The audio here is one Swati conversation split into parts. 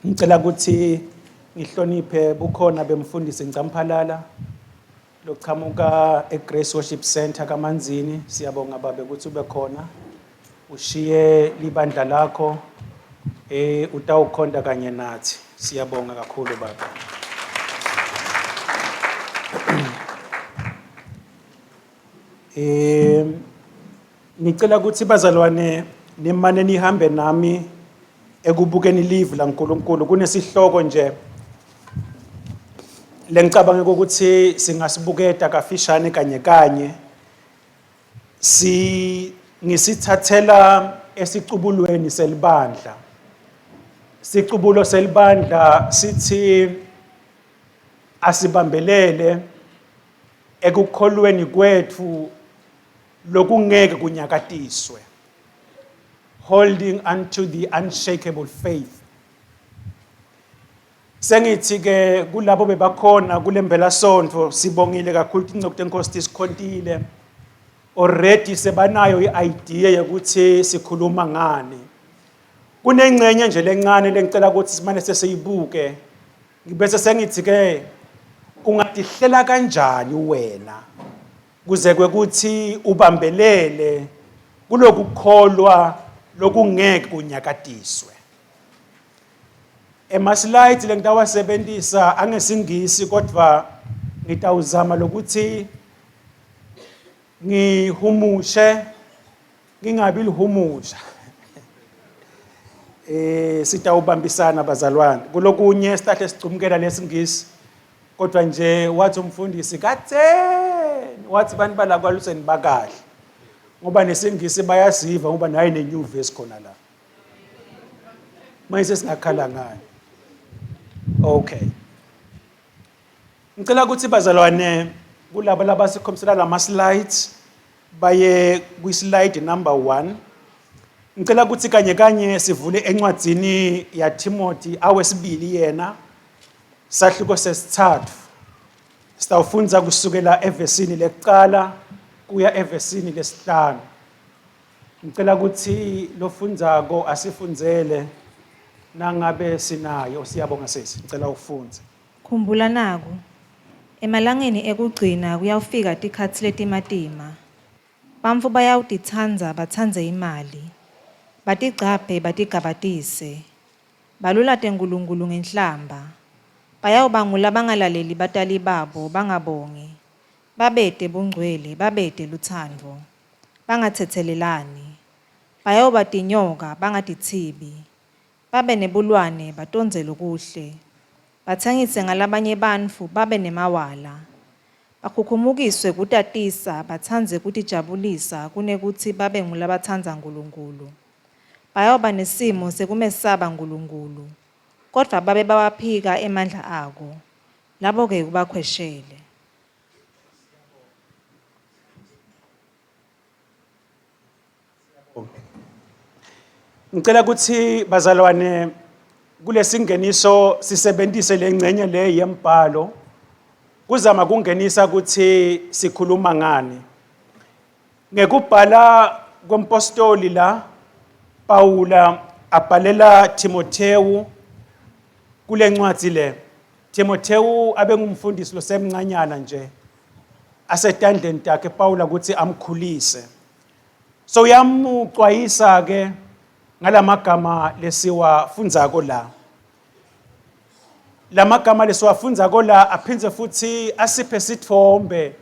Ngicela ukuthi ngihloniphe bukhona bemfundisi Ncamphalala lochamuka eGrace Worship Center kaManzini. Siyabonga babe ukuthi ube khona. Ushiye libandla lakho eh utawukhonta kanye nathi. Siyabonga kakhulu baba. Eh ngicela ukuthi bazalwane nimane nihambe nami ekubukeni live laNkulunkulu kunesihloko nje lengicabanga ukuthi singasibuketa kafishane kanye kanye si ngisithathela esicubulweni selibandla sicubulo selibandla sithi asibambelele ekukholweni kwethu lokungeke kunyakatiswe holding unto the unshakable faith sengithi ke kulabo bebakhona kulembela sontfo sibongile kakhulu tinceku tenkosi tisikhontile already sebanayo i-idea yokuthi sikhuluma ngani kunengcenye nje lencane lengicela ukuthi simane sesiyibuke Ngibese sengithi ke ungatihlela kanjani wena kuze kwekuthi ubambelele kulokukholwa lokungeke kunyakatiswe. Ema-slides lengitawasebentisa angesingisi kodwa ngitawuzama lokuthi ngihumushe ngingabi lihumusha eh sitawubambisana bazalwane kulokunye sihlahle sigcumkela lesingisi kodwa nje wathi umfundisi katheni wathi bantu bala kwaluseni bakahle ngoba nesingisi bayasiva ngoba naye ne-new verse khona la manje sesingakhala ngani okay Ngicela ukuthi bazalwane kulabo labasikhombisela lama slides baye kwi slide number 1. Ngicela ukuthi kanye kanye sivule encwadzini ya Timothy awesibili yena sahluko sesithathu. Sitawufundza kusukela evesini lekucala kuya evesini lesihlanu. Ngicela ukuthi lofundzako asifundzele nangabe sinayo. Siyabonga sisi, ngicela ufundze. Khumbula naku, Emalangeni ekugcina kuyawufika tikhatsi letimatima. Bantfu bayawutitsandza batsandze imali, batigcabhe batigabatise, balulate Nkulunkulu ngenhlamba. Bayawuba ngulabangalaleli batali babo, bangabongi, babete bungcwele, babete lutsandvo, bangatsetselelani. Bayawuba tinyoka, bangatitsibi, babe nebulwane batondze lokuhle, batsengise ngalabanye bantfu babe nemawala, bakhukhumukiswe kutatisa batsandze kutijabulisa kunekutsi babe ngulabatsandza Nkulunkulu. Bayawuba nesimo sekumesaba Nkulunkulu, kodvwa babe bawaphika emandla ako. Labo-ke ubakhweshele. Ngicela ukuthi bazalwane kulesingeniso sisebenzise lengcenye le yembhalo kuzama kungenisa ukuthi sikhuluma ngani. Ngekubhala kompostoli la Pawula abhalela Timothewu kulencwadi le. Timothewu abengumfundisi losemncanyana nje asetandleni takhe Pawula ukuthi amkhulise. So uyamuxwayisa ke ngalamagama lesiwafundzako la. Lamagama lesiwafundzako la aphindze futhi asiphe sitfombe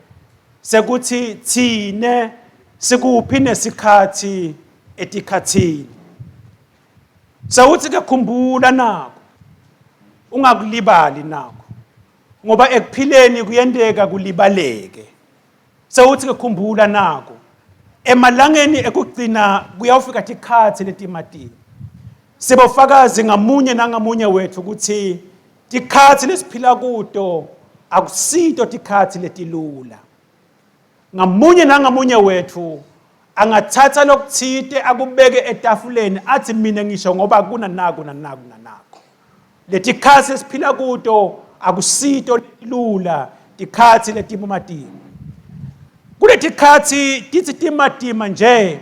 sekuthi thine sikuphi nesikhathi etikhathini. Sewuthi ke khumbula nako ungakulibali nako ngoba ekuphileni kuyenteka kulibaleke. Sewuthi ke khumbula nako emalangeni ekugcina kuyawufika tikhatsi letimatima. Sibofakazi ngamunye nangamunye wethu ukuthi tikhatsi lesiphila kuto akusito tikhatsi letilula. Ngamunye nangamunye wethu angathatha lokuthite akubeke etafuleni athi mina ngisho ngoba kunanaku nanaku nanaku. Letikhatsi esiphila kuto akusito lula tikhatsi letimatima. Kuletikhatsi titsi timatima nje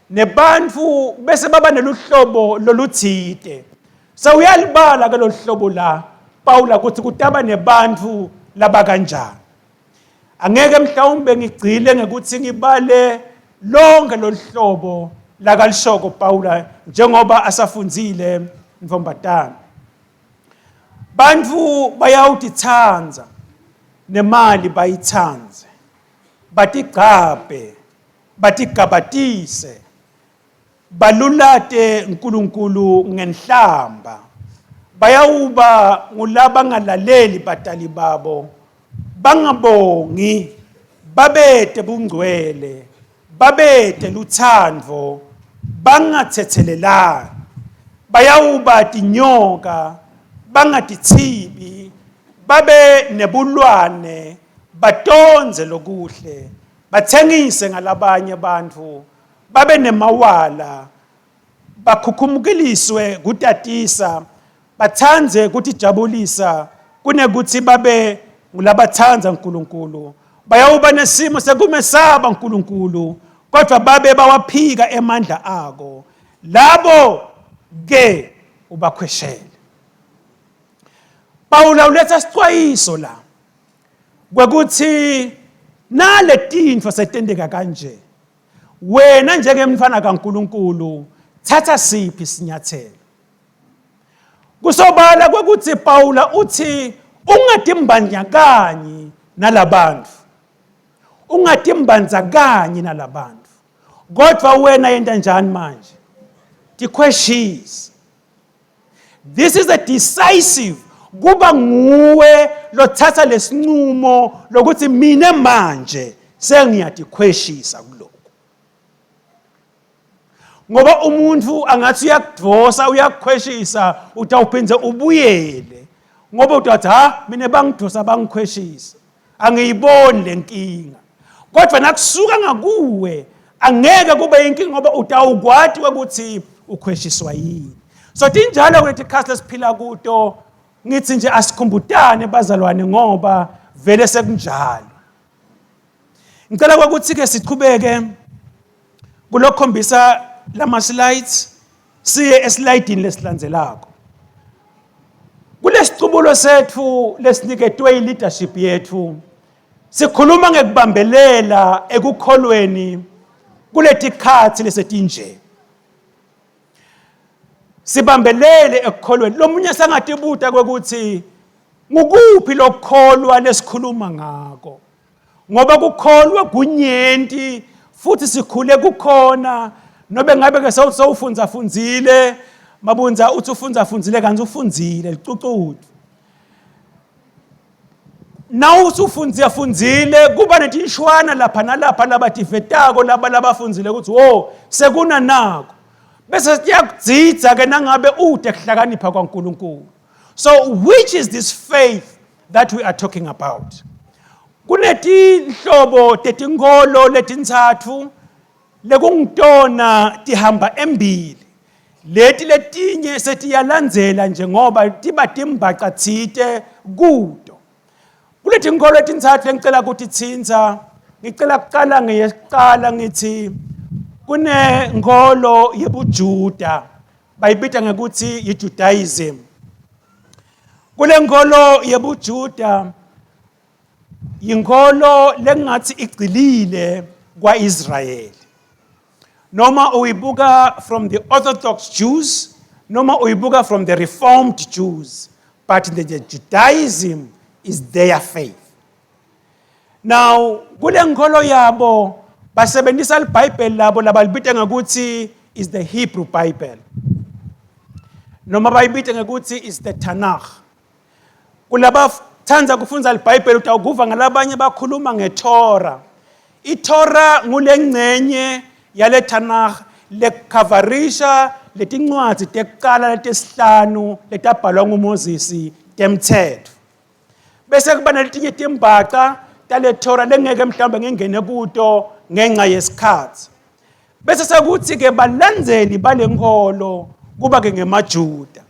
nebantfu bese baba neluhlobo lolutsite. Sewuyalibala ke lolu hlobo la Pawula ukuthi kutaba nebantfu labakanjani. Angeke mhlawumbe ngigcile ngekuthi ngibale lonke lolu hlobo lakalishoko Pawula njengoba asafundzile ntfombatana. Bantfu bayawutitsandza nemali bayitsandze, batigcabhe, batigabatise, balulate Nkulunkulu ngenhlamba. Bayawuba ngulabangalaleli batali babo, bangabongi, babete bungcwele, babete lutsandvo, bangatsetselelani. Bayawuba tinyoka, bangatitsibi, babe nebulwane, batondze lokuhle, batsengise ngalabanye bantfu, babe nemawala, bakhukhumukiliswe kutatisa, batsandze kutijabulisa kunekutsi babe ngulabatsandza Nkulunkulu. Bayawuba nesimo sekumesaba Nkulunkulu, kodvwa babe bawaphika emandla ako. Labo ke ubakhweshele. Pawula uletsa sicwayiso la kwekutsi naletintfo setenteka kanje wena njengemntfwana kaNkulunkulu thatha siphi isinyathelo. Kusobala kwekutsi Pawula utsi ungatimbandakanyi nalabantfu, ungatimbandakanyi nalabantfu, kodvwa wena yenta njani manje? Tikhweshise. This is a decisive kuba nguwe lothatha lesinqumo lokuthi mina manje sengiyatikhweshisa kulokhu. Ngoba umuntu angathi uyakudosa uyakukhweshisa utawuphindze ubuyele ngoba utathi ha mina bangidosa bangikhweshisa angiyiboni lenkinga. Kodwa nakusuka ngakuwe angeke kube inkinga ngoba utawukwati ukuthi ukhweshiswa yini. So tinjalo kuleti khathi lesiphila kuto, ngithi nje asikhumbutane bazalwane ngoba vele sekunjalo. Ngicela ukuthi ke sichubeke kulokhombisa lama slides siye eslayidini lesilandzelako. Kulesicubulo setfu lesiniketwe i-leadership yetfu sikhuluma ngekubambelela ekukholweni kuletikhatsi lesetinje. Sibambelele ekukholweni. Lomunye sangatibuta kwekuthi ngukuphi lokukholwa lesikhuluma ngako, ngoba kukholwa kunyenti futhi sikhule kukhona. Nobe ngabe ke sewufundza fundzile Mabundza uthi ufundza fundzile kanti ufundzile licucudu. Nawusufundzile fundzile kuba netinshwana lapha nalapha labativetako laba labafundzile ukuthi wo sekunanako, bese siyakudzidza ke nangabe ude kuhlakanipha kwaNkulunkulu. So which is this faith that we are talking about? Kunetinhlobo tetinkholo letintsatfu lekungitona tihamba embili, leti letinye setiyalandzela njengoba tiba timbaca tsite kuto. Kuletinkolo letintsatfu lengicela kutitsintsa, ngicela kucala ngeyekucala ngithi kunenkolo yebuJuda, bayibita ngekuthi yiJudaism. Kule nkolo yebuJuda yinkolo lengathi igcilile kwaIsrayeli, noma uyibuka from the Orthodox Jews noma uyibuka from the Reformed Jews, but the Judaism is their faith. Now kule nkolo yabo basebenzisa iBhayibheli labo labalibita ngekuthi is the Hebrew Bible, noma bayibita ngekuthi is the Tanakh. Kulabathanda kufundza iBhayibheli utawukuva ngalabanye bakhuluma ngeTorah. ITorah ngulengcenye yale Tanakh lekhavarisha letincwadzi tekucala letesihlanu letabhalwa nguMoses temthetho. Bese kuba naletinye timbaca tale Torah lengeke mhlawumbe ngingene kuto ngenxa yesikhathi. Bese sekuthi ke balandzeli balenkholo kuba ke ngemaJuda.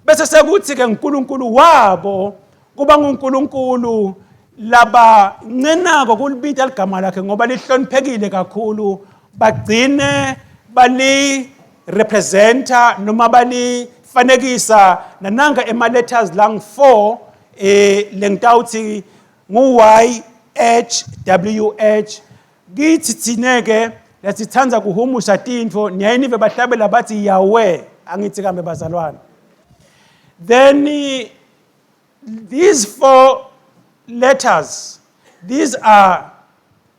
Bese sekuthi ke uNkulunkulu wabo kuba nguNkulunkulu labancenako kulibita ligama lakhe ngoba lihloniphekile kakhulu, bagcine bali representa noma bali Fanekisa nananga ema letters lang 4 lengitawuthi ngu Y H W H. Kithi thine ke lesithanda kuhumusha tintfo, niyaye nive bahlabela bathi Yahweh, angithi kambe bazalwane. Then these four letters, these are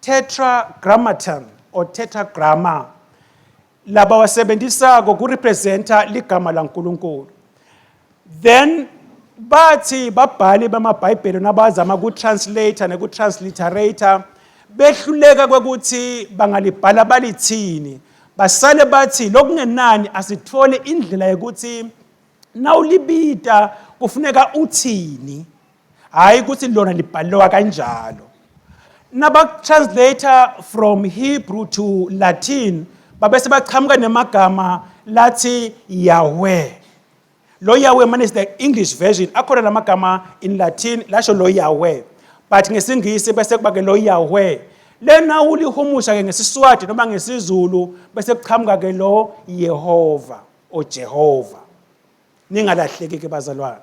tetragrammaton or tetragramma labawasebenzisako kurepresenta ligama laNkulunkulu. Then bathi babhali bamabhayibheli nabazama ku-translator neku-transliterator behluleka kwekuthi bangalibhala balithini, basale bathi lokungenani asithole indlela yokuthi nawulibita kufuneka uthini, hayi ukuthi lona libhaliwa kanjalo. Nabak-translator from Hebrew to Latin babese bachamuka nemagama lathi Yahweh. Lo Yahweh manje is the English version, akhona lamagama in Latin lasho lo Yahweh, but ngesingisi bese kuba ke lo Yahweh. Lena ulihumusha ke ngesiSwati noma ngesiZulu bese kuchamuka ke lo Yehova o Jehova. Ningalahleki ke bazalwane,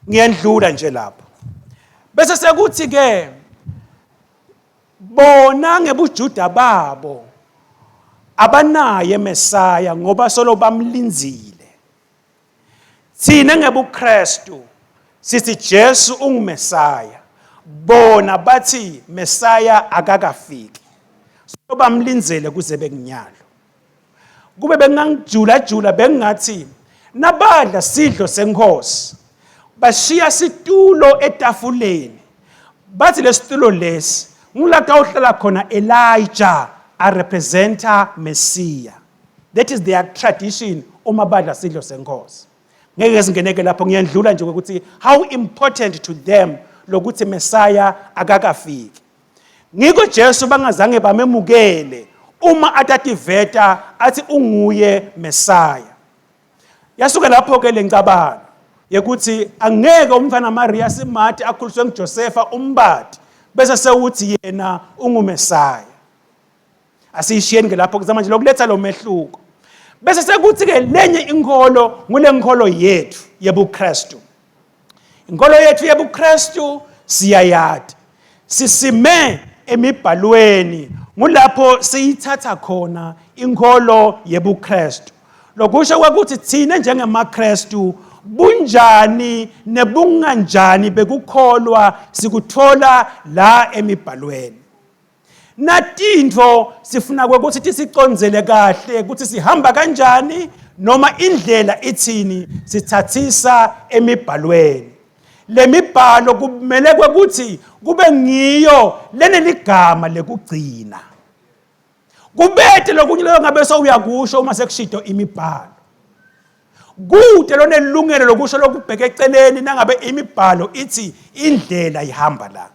ngiyendlula nje lapho. Bese sekuthi ke bona ngebuJuda babo abanaye Mesaya ngoba solo bamlinzile. Thina ngebuKristu sithi Jesu unguMesaya, bona bathi Mesaya akakafiki, so bamlinzele kuze bekunyalo. Kube bengangijula jula bengingathi nabadla sidlo senkosi bashiya situlo etafuleni, bathi lesitulo lesi ngulapho awuhlala khona Elijah arepresenta Messiah. That is their tradition uma badla sidlo senkosi. Ngeke singeneke lapho, ngiyendlula nje ukuthi how important to them lokuthi Messiah akakafiki. Ngiko Jesu bangazange bamemukele uma atativeta athi unguye Messiah. Yasuka lapho ke lencabano yekuthi angeke umfana Maria simati akhuliswe nguJosefa umbati bese sewuthi yena unguMessiah. Asiyishiyeni ke lapho kuzama nje lokuletha lo mehluko. Bese sekuthi ke lenye inkolo ngule nkolo yethu yebuKristu. Inkolo yethu yebuKristu siyayati, sisime emibhalweni, ngulapho siyithatha khona inkolo yebuKristu. Lokusho ukuthi thina njengemaKristu bunjani nebunganjani bekukholwa sikuthola la emibhalweni. Natintfo sifuna kwekuthi tisicondzele kahle ukuthi sihamba kanjani noma indlela ithini, sithathisa emibhalweni. Lemibhalo kumele kwekuthi kube ngiyo leneligama lekugcina, kubete lokunye leyo ngabe sewuyakusho uma sekushido imibhalo. Kude lonelungelo lokusho lokubheka eceleni nangabe imibhalo ithi indlela ihamba la.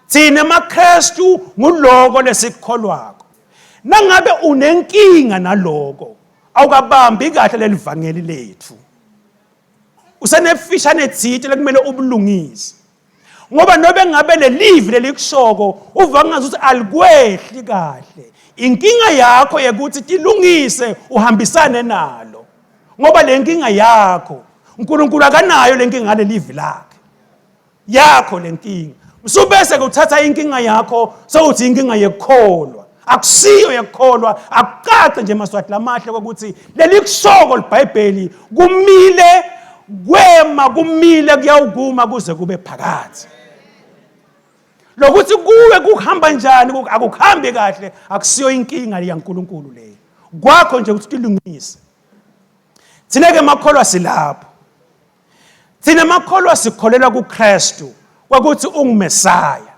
Thina emaKristu nguloko lesikukholwako. Nangabe unenkinga naloko, awukabambi kahle lelivangeli lethu. Usenefishane ethile lekumele ubulungise. Ngoba nobe ngabe lelivi lelikushoko uva ngazuthi alikwehli kahle. Inkinga yakho yekuthi tilungise uhambisane nalo. Ngoba le nkinga yakho uNkulunkulu akanayo le nkinga ngalelivi lakhe. Yakho lenkinga usubese kuthatha inkinga yakho sewuthi inkinga yekukholwa, akusiyo yekukholwa. Akucace nje maswati lamahle ukuthi leli kushoko liBhayibheli kumile kwema, kumile kuyawukuma kuze kube phakathi. Lokuthi kuwe kuhamba njani akuhambi kahle akusiyo inkinga yaNkulunkulu leyo, kwakho nje ukuthi tilungise. Thina ke makholwa silapho. Thina makholwa sikholelwa kuKristu kwakuthi unguMesaya.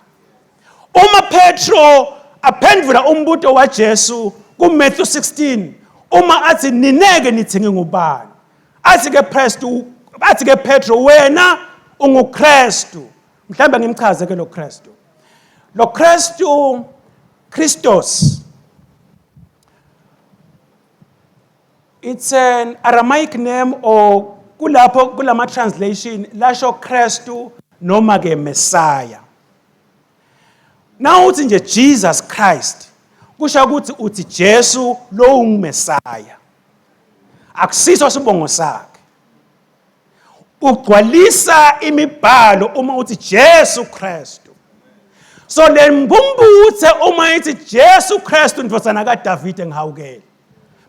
Uma Petro aphendvula umbuto waJesu kuMatthew 16, uma athi nineke nithi ngingubani, athi ke Kristu, athi ke Petro wena unguKristu. Mhlawumbe ngimchaze ke lo Kristu. Lo Kristu, Christos, it's an Aramaic name or kulapho kulama translation lasho Kristu noma ke Messiah. Nawuthi nje Jesus Christ kusho ukuthi uthi Jesu lo unguMessiah. Akusiso sibongo sakhe. Ugcwalisa imibhalo uma uthi Jesu Kristu. So le mbumbuthe uma ithi Jesu Kristu ndvodzana kaDavide ngihawukele.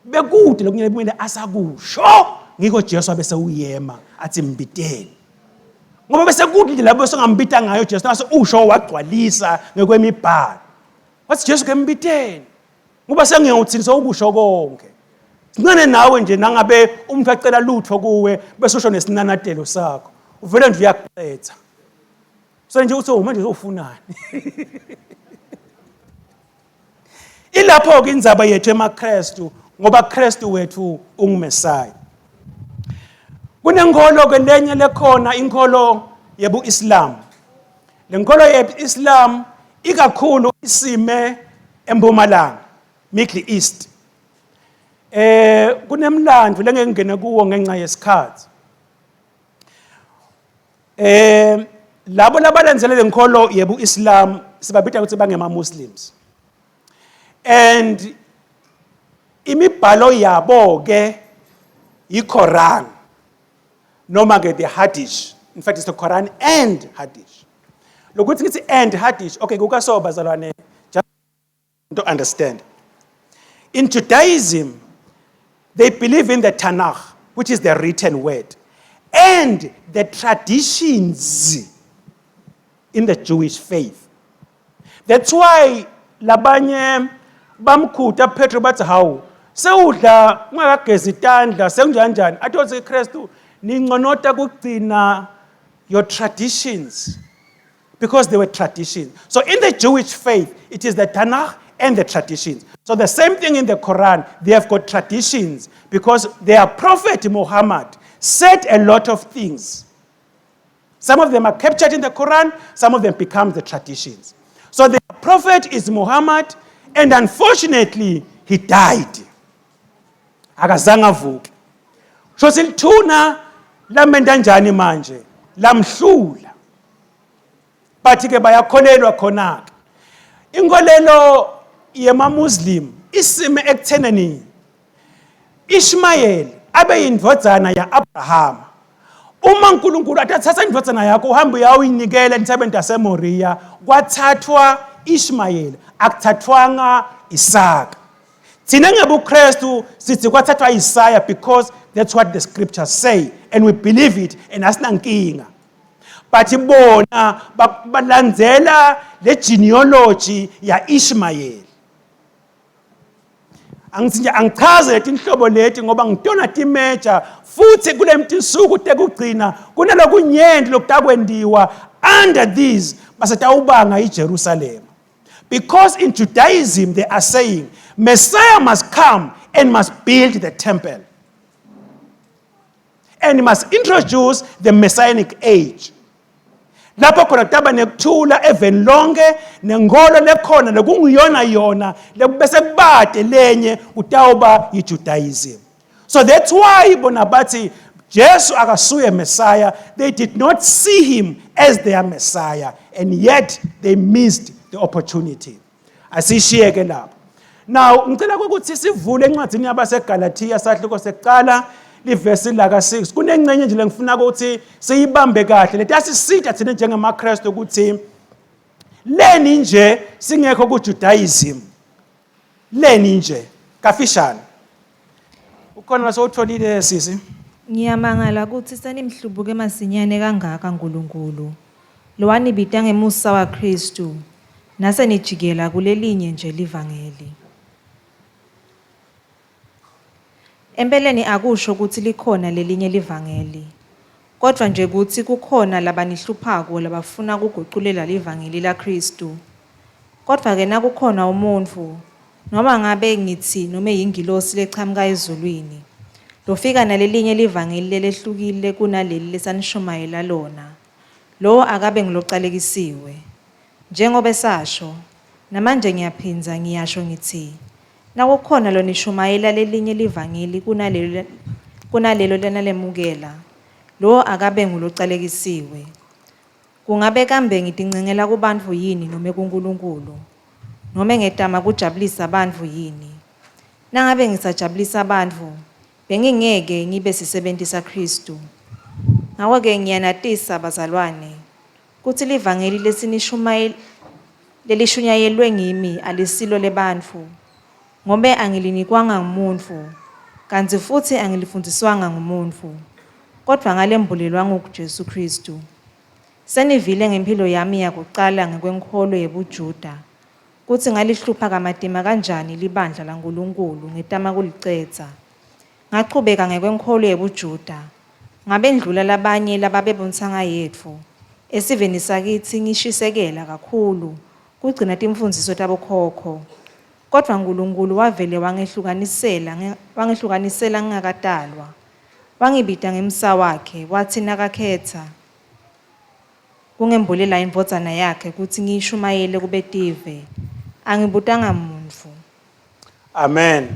Bekude lokunye kumele asakusho ngiko Jesu abese uyema athi mbiteni. Ngoba bese kude lapho songambita ngayo Jesu nase usho wagcwalisa ngekwemibhalo. Wathi Jesu ke mbiteni. Ngoba sengiyawuthini sewukusho konke. Sincane nawe nje nangabe umuntu acela lutho kuwe bese usho nesinanatelo sakho. Uvele nje uyakuqetha. So nje uthi manje uzofunani? Ilapho ke indzaba yethu emaKristu ngoba Kristu wethu unguMesaya. Kunenkolo ke lenye lekhona inkolo yebu-Islam. Le nkolo ye-Islam ikakhulu isime eMpumalanga, Middle East. Kunemlando lengeke ngene kuwo ngenxa yesikhathi. Labo labalandzela lenkolo yebu-Islam sibabita ukuthi bangema Muslims. And imibhalo yabo ke iKoran noma ke the Hadith. In fact it's the Quran and Hadith. Lokuthi ngithi and Hadith, okay, kukaso bazalwane, just to understand. In Judaism, they believe in the Tanakh, which is the written word, and the traditions in the Jewish faith. That's why labanye bamkhuta Petro bathi hawu sewudla ungakagezi itandla sekunjanjani athi othi Kristu ninconota kugcina your traditions because they were traditions. So in the Jewish faith, it is the Tanakh and the traditions. So the same thing in the Quran, they have got traditions because their prophet Muhammad said a lot of things. Some of them are captured in the Quran, some of them become the traditions. So the prophet is Muhammad, and unfortunately, he died. Akazange avuke. Sho silithuna lamenda njani manje? Lamhlula. But ke bayakholelwa khona ke. Inkolelo yema Muslim isime ekutheneni Ishmayeli abe yindvodzana ya-Abrahama. Uma uNkulunkulu atathatha indvodzana yakho uhambe uyawuyinikela entabeni yaseMoriya, kwathathwa Ishmayeli, akuthathwanga Isaka. Thina ngebuKristu sithi kwathathwa Isaya because that's what the scriptures say and we believe it and asinankinga. But bona balandzela le genealogy ya Ishmayeli. Angithi nje angichaze letinhlobo leti ngoba ngitona timeja futhi kule mtinsuku tekugcina kunalokunyenti lokutakwendiwa under these basetawubanga iJerusalem. Because in Judaism they are saying Messiah must come and must build the temple and must introduce the messianic age. Lapho khona kutaba nekuthula eveni lonke nenkolo lekhona lekunguyona yona lekubese kubade lenye kutawuba yiJudaism. So that's why bona bathi Jesu akasuye Messiah. They did not see him as their Messiah, and yet they missed the opportunity. Asishiyeke lapho. Now ngicela ukuthi sivule encwadini yabaseGalatia sahluko sekuqala livesi laka 6. Kunengcenye nje lengifuna ukuthi siyibambe kahle. Letasisita thina njengamaKristu ukuthi leni nje singekho kuJudaism. Leni nje kafishane. Ukhona lasowutholile sisi? Ngiyamangala ukuthi senimhlubuke masinyane kangaka Nkulunkulu. Lowanibita ngemusa waKristu nase nijikela kulelinye nje livangeli. Empeleni akusho ukuthi likhona lelinye livangeli. Kodwa nje kuthi kukhona labanihluphako labafuna kuguculela livangeli laKristu. Kodwa ke nakukhona umuntfu noma ngabe ngithi nome yingilosi lechamuka ezulwini lofika nalelinye livangeli lelehlukile kunaleli lesanishumayela lona, lowo akabe ngilocalekisiwe. Njengobe sasho, namanje ngiyaphindza ngiyasho ngithi nakukhona lonishumayela lelinye livangeli kunalelo lenalemukela, lowo akabe ngulocalekisiwe. Kungabe kambe ngitincengela kubantfu yini nome kuNkulunkulu? Nome ngetama kujabulisa bantfu yini? Nangabe ngisajabulisa bantfu, Bengingeke ngibe sisebenti saKhristu. Ngako-ke ngiyanatisa bazalwane kutsi livangeli lelishunyayelwe ngimi alisilo lebantfu, ngobe angilinikwanga ngumuntfu, kantsi futsi angilifundziswanga ngumuntfu, kodvwa ngalembulelwa nguJesu Khristu. Senivile ngemphilo yami yakucala ngekwenkholo yebuJuda, kutsi ngalihlupha kamatima kanjani libandla laNkulunkulu ngetama kulicedza. Ngachubeka ngekwenkholo yebuJuda, ngabendlula labanye lababebontsanga yetfu esiveni sakitsi ngishisekela kakhulu kugcina timfundziso tabokhokho. Kodvwa Nkulunkulu wavele wangehlukanisela ngingakatalwa, wangibita ngemsa wakhe, watsi nakakhetsa kungembulela indvodzana yakhe kutsi ngiyishumayele kubetive. Angibutanga muntfu. Amen.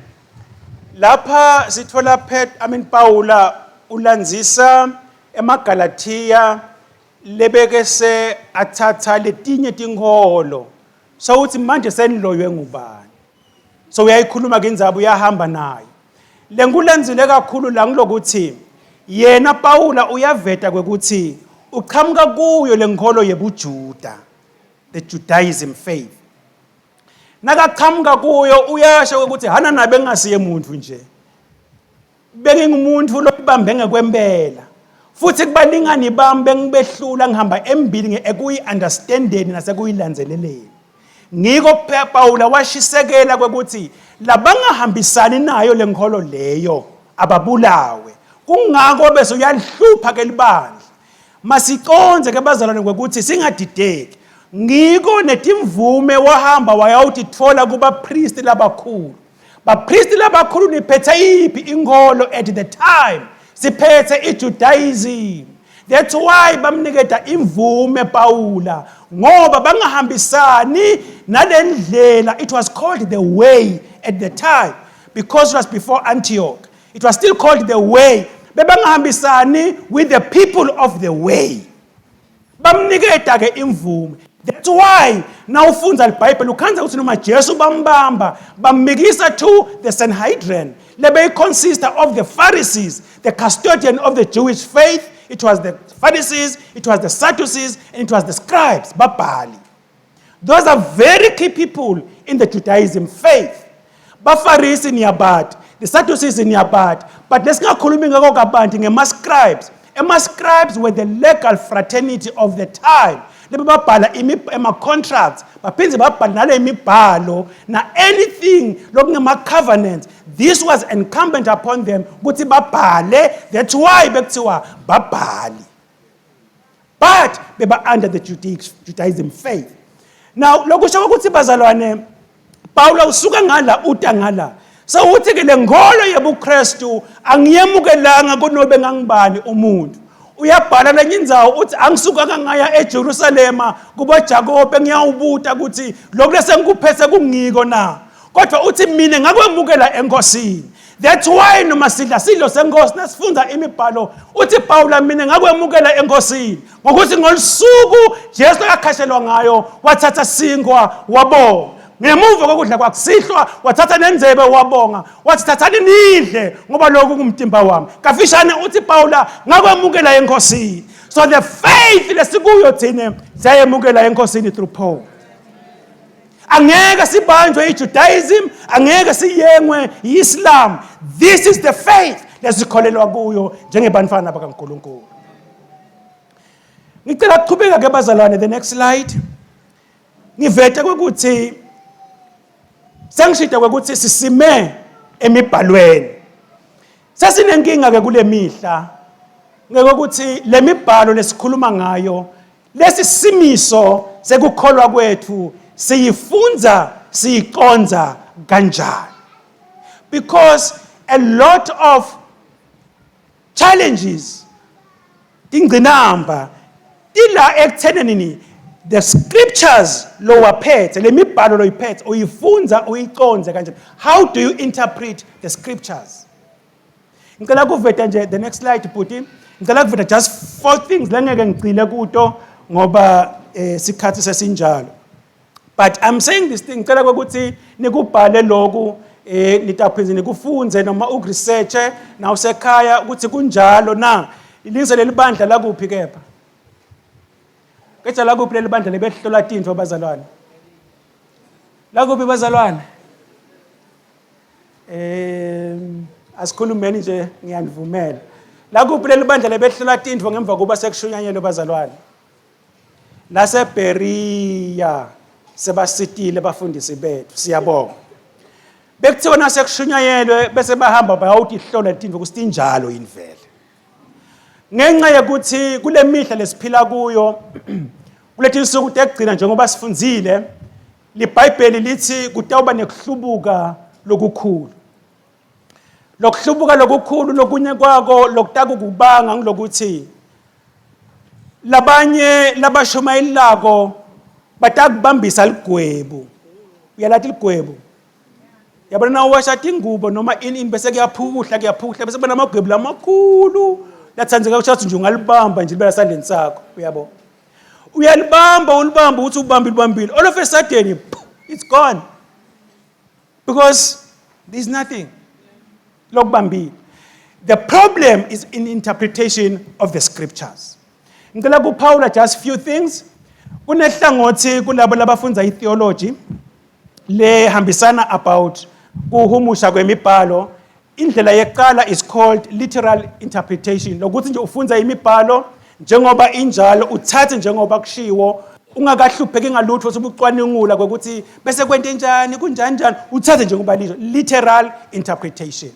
Lapha sitfola Pet, I mean Paula ulandzisa emaGalathiya lebekese athatha letinye tinkholo. So uthi manje seniloywe ngubani? So uyayikhuluma ke indzaba, uyahamba nayo. Lengikulandzile kakhulu la ngilokuthi yena Paula uyaveta kwekuthi uqhamuka kuyo lenkholo yebuJuda, the Judaism faith. Nakaqhamuka kuyo uyasho ukuthi hana nabe ngingasiye muntu nje, bengingumuntu lobambe ngekwempela, futhi kubalingani bami bengibehlula, ngihamba embili ekuyi-understandeni nasekuyilandzeleleni. Ngiko Pawula washisekela kwekuthi labangahambisani nayo lenkholo leyo ababulawe. Kungako bese uyalihlupha ke libandla. Masiconze ke bazalwane kwekuthi singadideki. Ngiko netimvume wahamba wayawutitfola kubaphristi labakhulu. Baphristi labakhulu, niphethe yiphi inkholo at the time? Siphethe iJudaism. That's why bamniketa imvume Pawula, ngoba bangahambisani nalendlela. It was called the Way at the time because it was before Antioch. It was still called the Way. Bebangahambisani with the people of the Way. Bamniketa ke imvume. That's why nawufundza liBhayibheli ukhandza ukuthi noma Jesu bambamba bamikisa to the Sanhedrin lebeyi-consist of the Pharisees, the custodian of the Jewish faith. It was the Pharisees, it was the Sadducees, and it was the scribes, babhali. Those are very key people in the Judaism faith. Bafarisi niyabati, the Sadducees niyabati, but lesingakhulumi ngako kabanti ngema-scribes. Ema-scribes were the legal fraternity of the time. Lebe babhala ema-contracts, baphindze babhala nale imibhalo na anything lokungema-covenants. This was incumbent upon them ukuthi babhale. That's why bekuthiwa babhali. But beba under the Judaism faith. Now lokusho ukuthi bazalwane, Paula usuka ngala uta ngala. So uthi ke le ngolo yebuKristu angiyemukelanga kunobe ngangibani umuntu. Uyabhala lenye indzawo uthi angisukanga ngaya eJerusalema kubo Jakobe ngiyawubuta ukuthi lokhu lesengikuphethe kungiko na. Kodwa uthi mina ngakwemukela eNkosini. That's why noma sidla sidlo senkosi, nasifunda imibhalo, uthi Paula mina ngakwemukela eNkosini ngokuthi ngolusuku Jesu akakhashelwa ngayo wathatha sinkwa wabonga. Ngemuva kokudla kwakusihlwa wathatha nendzebe wabonga, wathi thathani nidle ngoba lokhu kungumtimba wami. Kafishane uthi Paula ngakwemukela eNkosini. So the faith lesikuyo thina siyayemukela eNkosini through Paul. Angeke sibanjwe iJudaism, angeke siyengwe iIslam. This is the faith lesikholelwa kuyo njengebantwana bakaNkulunkulu. Ngicela kuchubeka ke bazalwane, the next slide. Ngivete ukuthi sengishida ukuthi sisime emibhalweni. Sesinenkinga ke kule mihla ngekuthi lemibhalo lesikhuluma ngayo, lesi simiso sekukholwa kwethu, siyifunza siyiconza kanjani? Because a lot of challenges, tingcinamba tila ekuthenini the scriptures lowaphethe, lemibhalo loyiphethe, uyifunza uyiconze kanjani? How do you interpret the scriptures? Ngicela kuveta nje, the next slide bhuti, ngicela kuveta just four things lengeke ngigcile kuto ngoba sikhathi sesinjalo. But I'm saying this thing, ngicela ukuthi nikubhale lokhu. Nitawuphindze nikufunze noma ukuresearche nawusekhaya ukuthi kunjalo na. Ilizwe lelibandla lakuphi kepha? Keja lakuphi leli bandla lebehlola tintfo bazalwane? Lakuphi bazalwane? Asikhulumeni nje, ngiyanivumela. Lakuphi leli bandla lebehlola tintfo ngemva kuba sekushunyanyelwe bazalwane? LaseBeria sebasitile bafundisi bethu, siyabonga. Bekuthiwa nasekushunyayelwe bese bahamba bayawutihlola tintfo ukuthi tinjalo yini vele. Ngenxa yokuthi kule mihla lesiphila kuyo, kuleti nsuku tekugcina, njengoba sifundzile, liBhayibheli lithi kutawuba nekuhlubuka lokukhulu. Lokuhlubuka lokukhulu, lokunye kwako lokutakukubanga ngilokuthi labanye labashumayelako batakubambisa ligwebu. Uyalati ligwebu? Yabona, nawuwasha tingubo noma ini ini, bese kuyaphuhla, kuyaphuhla, bese kuba namagwebu lamakhulu latsandzeka kusho nje ungalibamba nje libe lasandleni sakho, uyabo. Uyalibamba, ulibamba, uthi ubambile, ubambile, all of a sudden it's gone because there's nothing lokubambile. The problem is in interpretation of the scriptures. Ngicela kuphawula just few things. Kunehlangothi kulabo labafunza itheology lehambisana about kuhumusha kwemibhalo. Indlela yekuqala is called literal interpretation, lokuthi nje ufunza imibhalo njengoba injalo, uthathe njengoba kushiwo, ungakahlupheki ngalutho usubucwaningula kokuthi bese kwente njani, kunjani njani, uthathe njengoba lisho, literal interpretation.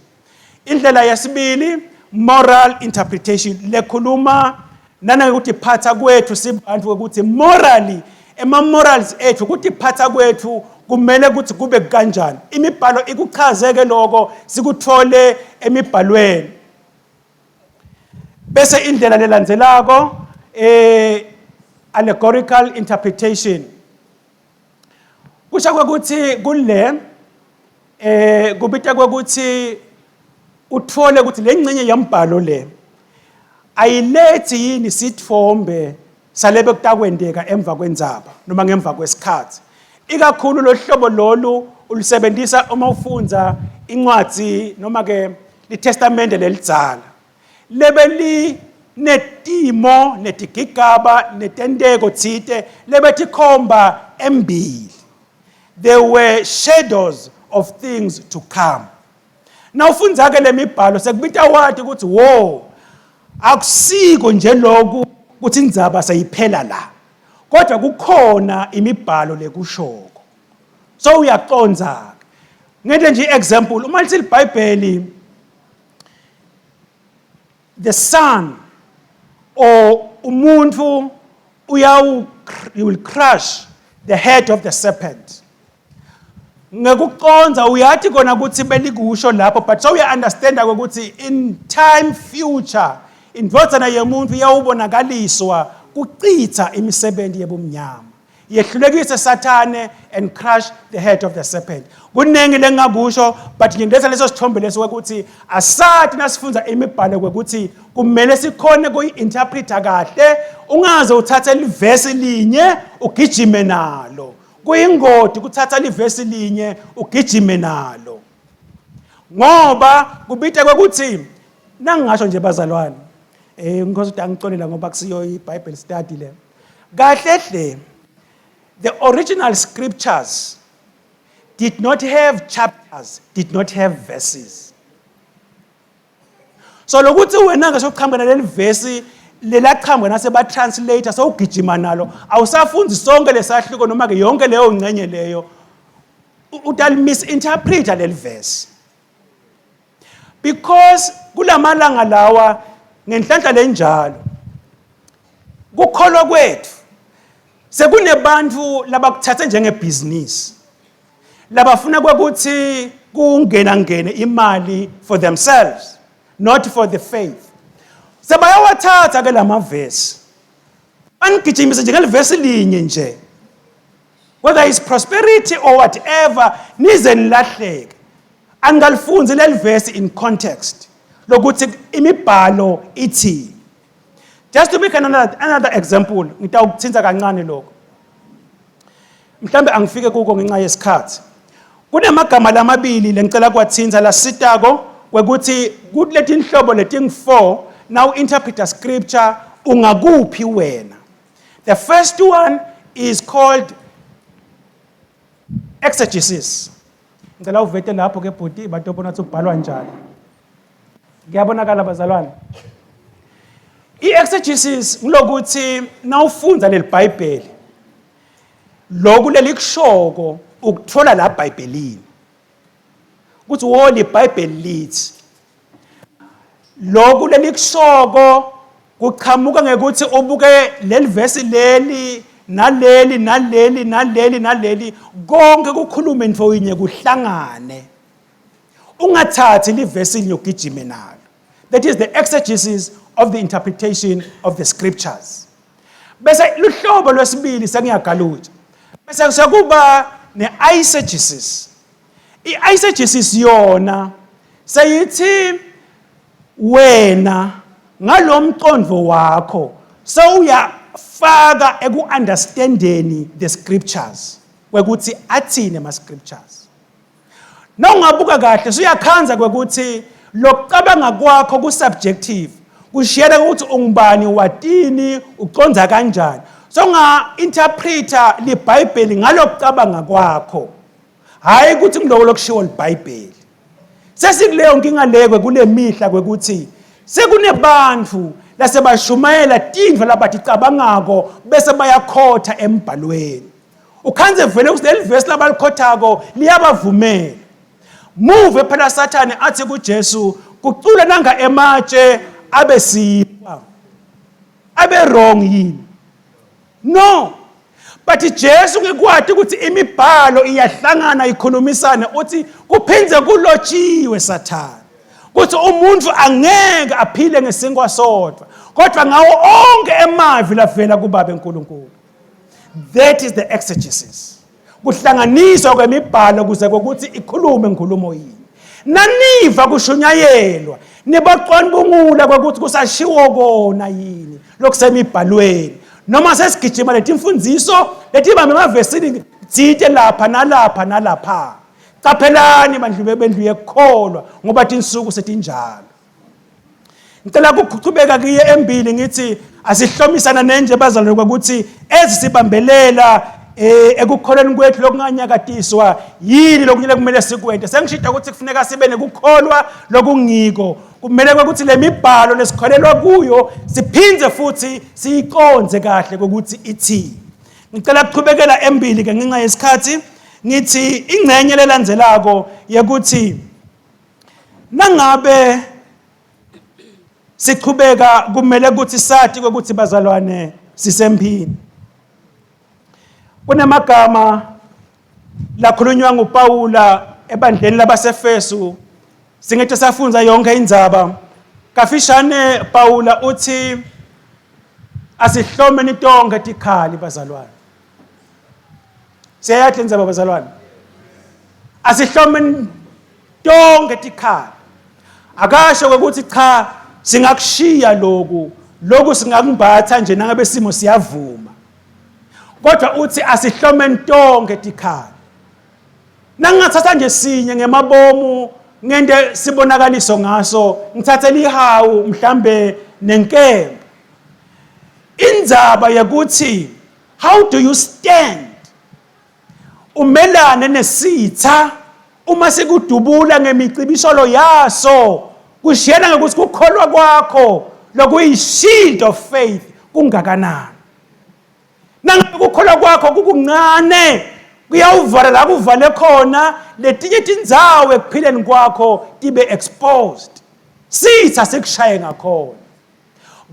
Indlela yesibili, moral interpretation, lekhuluma nanangekutiphatha kwethu sibantu, ukuthi morally, ema-morals ethu, ukutiphatha kwethu kumele ukuthi kube kanjani. Imibhalo ikuchazeke lokho, sikuthole emibhalweni. Bese indlela lelandzelako, allegorical interpretation, kusho kwekuthi kule kubita kwekuthi uthole ukuthi le ngcenye yembhalo le ayilethi yini sithombe salebe kutakwendeka emva kwendzaba noma ngemva kwesikhathi. Ikakhulu lo hlobo lolu ulusebenzisa uma ufundza incwadzi noma ke litestamente lelidzala lebe linetimo netigigaba netenteko tsite lebetikhomba embili. There were shadows of things to come. Nawufundza ke lemibhalo, sekubita wati ukuthi wo, akusiko nje lokhu ukuthi indzaba seyiphela la, kodwa kukhona imibhalo lekushoko. So uyaqondza ke. Ngente nje example, uma lithi iBhayibheli the son or umuntu uyawu, you will crush the head of the serpent, ngekuconza uyathi kona ukuthi belikusho lapho, but so uya understand ukuthi in time future indvodzana yemuntu iyawubonakaliswa kucitha imisebenzi yebumnyama, yehlulekise Sathane and crush the head of the serpent. Kuningi lengakusho, but ngiletha leso sithombe leso ukuthi asathi nasifunza imibhalo kwekuthi kumele sikhone kuyi-interpreta kahle. Ungaze uthathe livesi linye ugijime nalo. Kuyingodi kuthatha livesi linye ugijime nalo, ngoba kubita kwekuthi nangingasho nje bazalwane, ngikhosi ukuthi angicolela ngoba kusiyo iBible study le. Kahle hle, the original scriptures did not have chapters, did not have verses. So lokuthi wena ngisho uqhamuka naleli vesi lelaqhamuka nase-ba-translator, sewugijima nalo, awusafundi sonke lesahluko noma ke yonke leyo ngcenye leyo, utali-misinterpreta leli verse, because kulamalanga lawa ngenhlanhla lenjalo kukholwa kwethu sekunebantu labakuthathe njengebhizinisi, labafuna kwekuthi kungena ngene imali for themselves, not for the faith. Sebayawathatha ke lamavesi, banigijimise nje ngelivesi linye nje, whether it's prosperity or whatever, nize nilahleke. Angalifunzi leli verse in context lokuthi imibhalo ithi. Just to make another example, ngitawukuthinta kancane lokho, mhlambe angifike kuko ngenxa yesikhathi. Kunemagama lamabili lengicela kwathinta lasitako kwekuthi kuletinhlobo letingu-4 now interpreta scripture ungakuphi wena. The first one is called exegesis. Ngicela uvete lapho ke bhuti batobona ukuthi ubhalwa njani. Kuyabonakala bazalwane. I-exegesis ngilokuthi nawufundza leli Bhayibheli lokhu lelikushoko ukuthola la Bhayibhelini. Kuthi wo liBhayibheli lithi lokhu lelikushoko kuqhamuka ngekuthi ubuke leli vesi leli naleli naleli naleli naleli konke kukhulume into yinye kuhlangane ungathathi livesi linye ugijime nalo. That is the exegesis of the interpretation of the scriptures. Bese luhlobo lwesibili sengiyagaluja bese sekuba ne-eisegesis. I-eisegesis yona seyithi wena ngalomqondo wakho sewuyafaka eku-understandeni the scriptures kwekuthi athini ama-scriptures. Nawungabuka kahle suyakhanza kwekuthi lokucabanga kwakho ku-subjective kushiyela ukuthi ungubani watini uconza kanjani. So unga-interpreta libhayibheli ngalokucabanga kwakho, hhayi ukuthi kuloko lokushiwo libhayibheli. Sesikuleyo nkinga leyo kule mihla kwekuthi sekunebantu lasebashumayela tintfo labaticabangako bese bayakhotha embhalweni. Ukhanze vele ukuthi leli vesi labalikhothako liyabavumela. Muve phela Sathane athi kuJesu kucula nanga ematshe abe sinkwa. Abe wrong yini? No. But Jesu ngikwati ukuthi imibhalo iyahlangana ikhulumisane uthi kuphindze kulotshiwe Sathane. Kuthi umuntu angeke aphile ngesinkwa sodwa kodwa ngawo onke emavi lavela kuBaba uNkulunkulu. That is the exegesis. Kuhlanganiswa kwemibhalo kuze kokuthi ikhulume inkulumo yini. Naniva kushunyayelwa nibacwanibungula kwekuthi kusashiwo kona yini lokusemibhalweni noma sesigijima letimfundziso letibambe emavesini tsite lapha nalapha nalapha. Caphelani bandlu bendlu yekukholwa ngoba tinsuku setinjalo. Ngicela ukuqhubeka kuye embili ngithi asihlomisana nenje bazalwane ukuthi ezisibambelela ekukholweni kwethu lokunganyakatiswa yini lokunye kumele sikwente. Sengishida ukuthi kufuneka sibe nekukholwa lokungiko. Kumele ukuthi le mibhalo lesikholelwa kuyo siphindze futhi siyiqonde kahle ukuthi ithini. Ngicela ukuqhubekela embili ke ngenxa yesikhathi ngithi ingcenye lelandzelako yekuthi nangabe sichubeka kumele ukuthi sathi ukuthi bazalwane sisempini. Kunamagama lakhulunywa nguPawula ebandleni labaseFesu, singethe safunza yonke indzaba. Kafishane Pawula uthi asihlomeni tonke tikhali bazalwane. Siyayathi indzaba bazalwane. Asihlomeni tonke tikhali. Akasho ukuthi cha singakushiya lokhu, lokhu singakumbatha nje nangabe isimo siyavuma. Kodwa uthi asihlomeni tonke tikhali. Nangingathatha nje sinye ngemabomu ngente sibonakaliso ngaso, ngithathe lihawu mhlambe nenkemba. Indzaba yekuthi how do you stand umelane nesitha uma sikudubula ngemicibisholo yaso kushiyana ngokuthi kukholwa kwakho lokuyi-shield of faith kungakanani. Nangabe kukholwa kwakho kukuncane kuyawuvala la kuvale khona letinye tindzawo ekuphileni kwakho tibe exposed, sitha sikushaye ngakhona.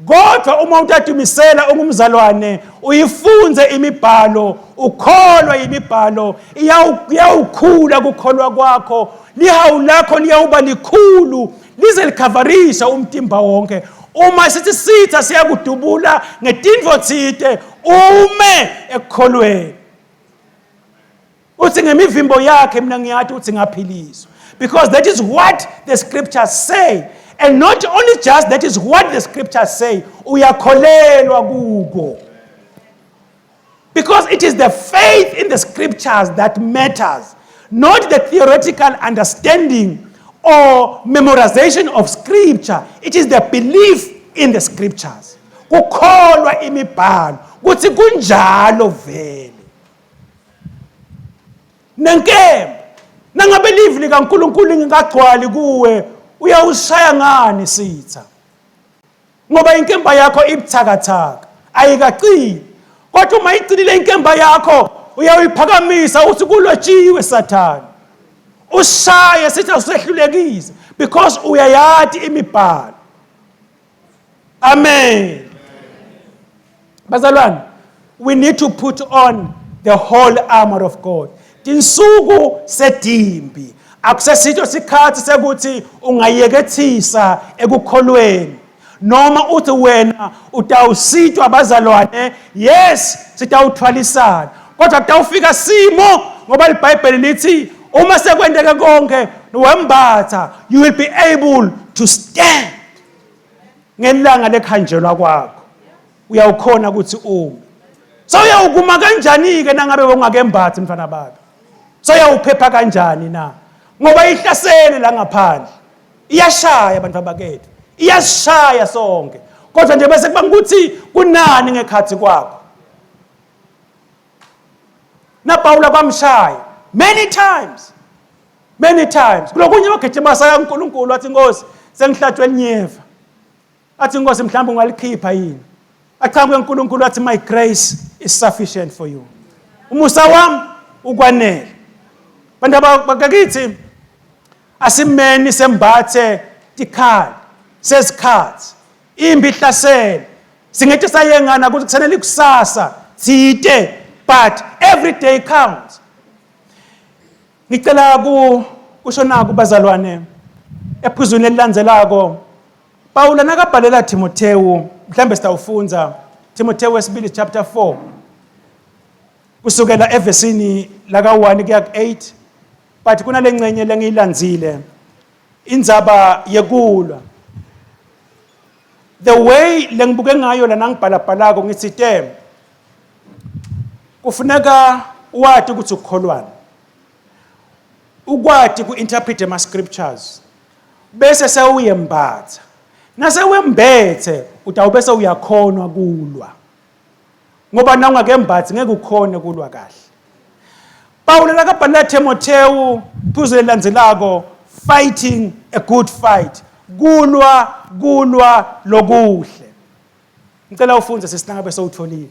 Kodwa uma utatimisela ungumzalwane uyifunze imibhalo ukholwe imibhalo iyawukhula kukholwa kwakho, lihawu lakho liyawuba likhulu lize likhavarisha umtimba wonke. Uma sithi sitha siyakudubula ngetintfo tsite ume ekukholweni. Uthi ngemivimbo yakhe mina ngiyathi uthi ngaphiliswa, because that is what the scriptures say. And not only just that is what the scriptures say, uyakholelwa kuko, because it is the faith in the scriptures that matters. Not the theoretical understanding or memorization of scripture. It is the belief in the scriptures. Kukholwa imibhalo kuthi kunjalo vele. Nenkemba nangabe livi likaNkulunkulu lingakagcwali kuwe, uyawushaya ngani sitha? Ngoba inkemba yakho ibuthakathaka, ayikaqini. Kodwa uma iqinile inkemba yakho, uyawuyiphakamisa uthi kulotshiwe Sathane, ushaye sithi awusehlulekise, because uyayati imibhalo. Amen. Bazalwane, we need to put on the whole armor of God. Tinsuku sedimbi, akusesitho sikhathi sekuthi ungayekethisa ekukholweni noma uthi wena utawusitwa abazalwane. Yes, sitawuthwalisana, kodwa kutawufika simo, ngoba iBhayibheli lithi uma sekwenteke konke wembatha, you will be able to stand ngelanga lekhanjelwa kwakho. Uyawukhona ukuthi ume. So uyawukuma kanjani-ke nangabe wongakembathi, mfana babe? So uyawuphepha kanjani na? Ngoba ihlasele la ngaphandle, iyashaya abantu abakethu, iyasishaya sonke. Kodwa nje bese kuba ukuthi kunani ngekhathi kwakho naPawula kwamshaya many times, many times. Kulokunye wagijima saya uNkulunkulu, wathi, "Inkosi, sengihlatshwe linyeva." Athi, "Inkosi, mhlawumbe ungalikhipha yini?" Achamuke uNkulunkulu athi, "My grace is sufficient for you, umusa wami ukwanele." Bantu bakakithi, asimeni sembathe tikhali sesikhathi. Imbi ihlasele, singethi sayengana ukuthi kusanele ikusasa thite, but every day counts. Ngicela ku kusho naku, bazalwane, ephuzweni elilandzelako Paula nakabhalela Timotheo, mhlambe sitawufundza Timotheo wesibili chapter 4 kusukela evesini laka 1 kuya ku8, but kunale ngcenye lengiyilandzile, indzaba yekulwa. The way lengibuke ngayo lana, ngibhalabhalako ngithi te kufuneka wati ukuthi ukukholwana, ukwati ku-interpret ama-scriptures, bese sewuyembatha. Nasewembethe, utawube sewuyakhonwa kulwa, ngoba na ungakembathi ngeke ukhone kulwa kahle. Pawulo nakabhalela Timotheo, phuzu elilandzelako, fighting a good fight, kulwa kulwa lokuhle. Ngicela ufunze, sesinangabe sewutholile.